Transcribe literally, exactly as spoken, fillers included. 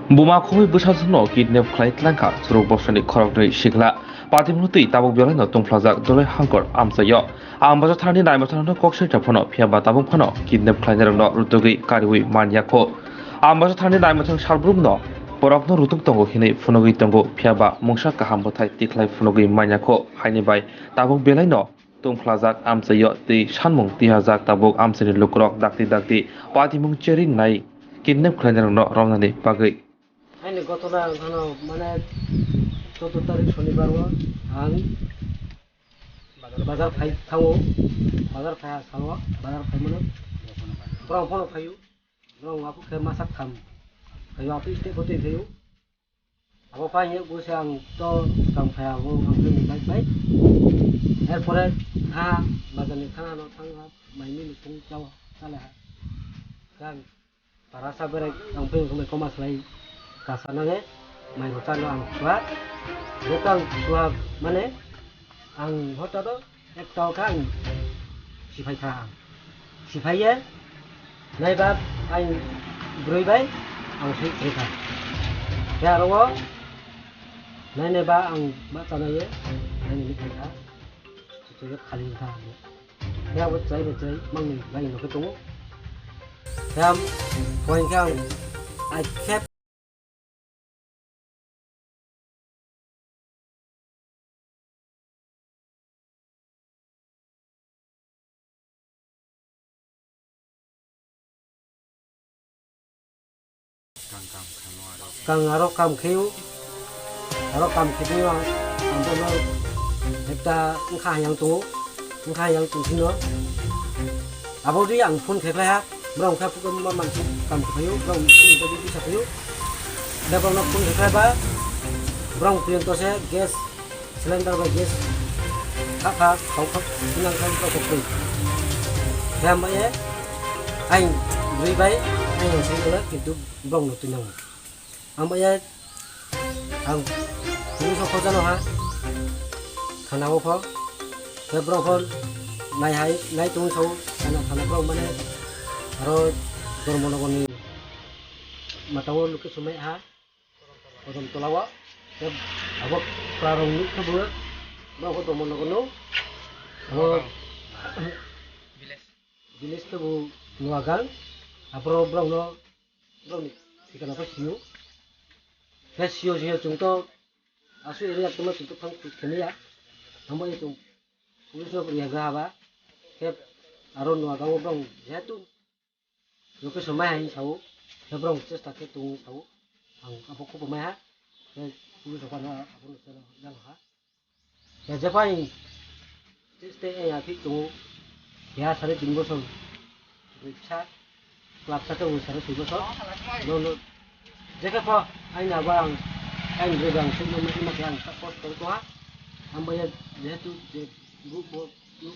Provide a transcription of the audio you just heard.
Buma khobwi bwsajwkno kidnap khlai tlangkha chwrwk bosoni khoroknwi sikla. Patimung twi tabuk belaino tungphlajak Doloi Hangkor amchaio. Ambasa thanani naima thangno kok sirta phano phiya ba tabuk phano kidnap khlainairokno rutugwi kariwi manyakho. Ambasa thanani naima thang salbrumno borokno rutuk tongo hinwi phunugwi tongo, phiya ba mungsa kaham bwthai tikhlai phunugwi manyakho. Haini bai tabuk belaino tungphlajak amchaio tei sanmung tihajak tabuk amchaini lukurok dakti dakti patimung chering nai kidnap khlainairokno romnani bagwi. Ani gotona ang khano mane choudo tarik sonibar o ang bazar phai thango, bazar phai salo, bazar phai mano borok phano phaio, borok wngkha khe masa tham phaio, aphuru step bo twi phaio. Abo phai hwnwi busa ang to swkang phai abo ang bini bike bai. Erpore tha bazar ni thana no thang ha mai mili sung chao chale ha. Kang para sa berai ang phaio khe mai koma slai kasa nange mai ro chano ang sua. Jeta ang sua mane ang hota do ek tao kha ang siphai kha ang. Siphai ye nai ba ang broi bai ang sui sui kha. Khe aro o nai nai ba ang ma chana ye nai nai kha. Sui ye khali kha ang. Khe abo chai bai chai mang ni bai no khe tongo. Khe am point khe ang ai khe Kang aro kam khe o, aro kam khe o ang, ang bono ekta wngkha hayang tongo, wngkha hayang tongphino. Abo di ang phone khe khlai ha, borok wngkha phukhe ma mansi kam khe phaio, borok wngkha di bisa phaio. Da borokno phone khe khlai ba, borok wngkha to se gas cylinder bai gas kha kha khau kha sinang kha kha kha. Khe ang bai ai bwrwi bai ai sui khe kintu borokno twi nango. Ang bai ang police o khojano ha thana o pho. Khe borok pho nai hai nai tong sao thana thana borok mane aro Dharmanagar ni mata o location mai ha. Kodom tola o. Khe abo klarong nuk khe bo borok pho Dharmanagar no. Abo village khe bo Nuagang. Aphuru borok no borok ni thikana pho sio. Khe sio sio chwng to aswk area tongma chwng to thang thik khe maya. Hambai chwng police rok riya ga haba. Khe aro Nuagang o borok jehetu location mai hai sao. Khe borok chesta khe tongo sao. Ang abo khupo mai ha. Khe police rok ano abo no jalo ha. Ya jephai tei ya thik tongo. Ya sare tin bosor. Bwsa club sa tongo sare tin bosor. No, no. Jekhe pho aina ba ang, ain rega ang sukno ma, ma ang ta post tong tongha. Ang ba ya jehetu je bu, bu,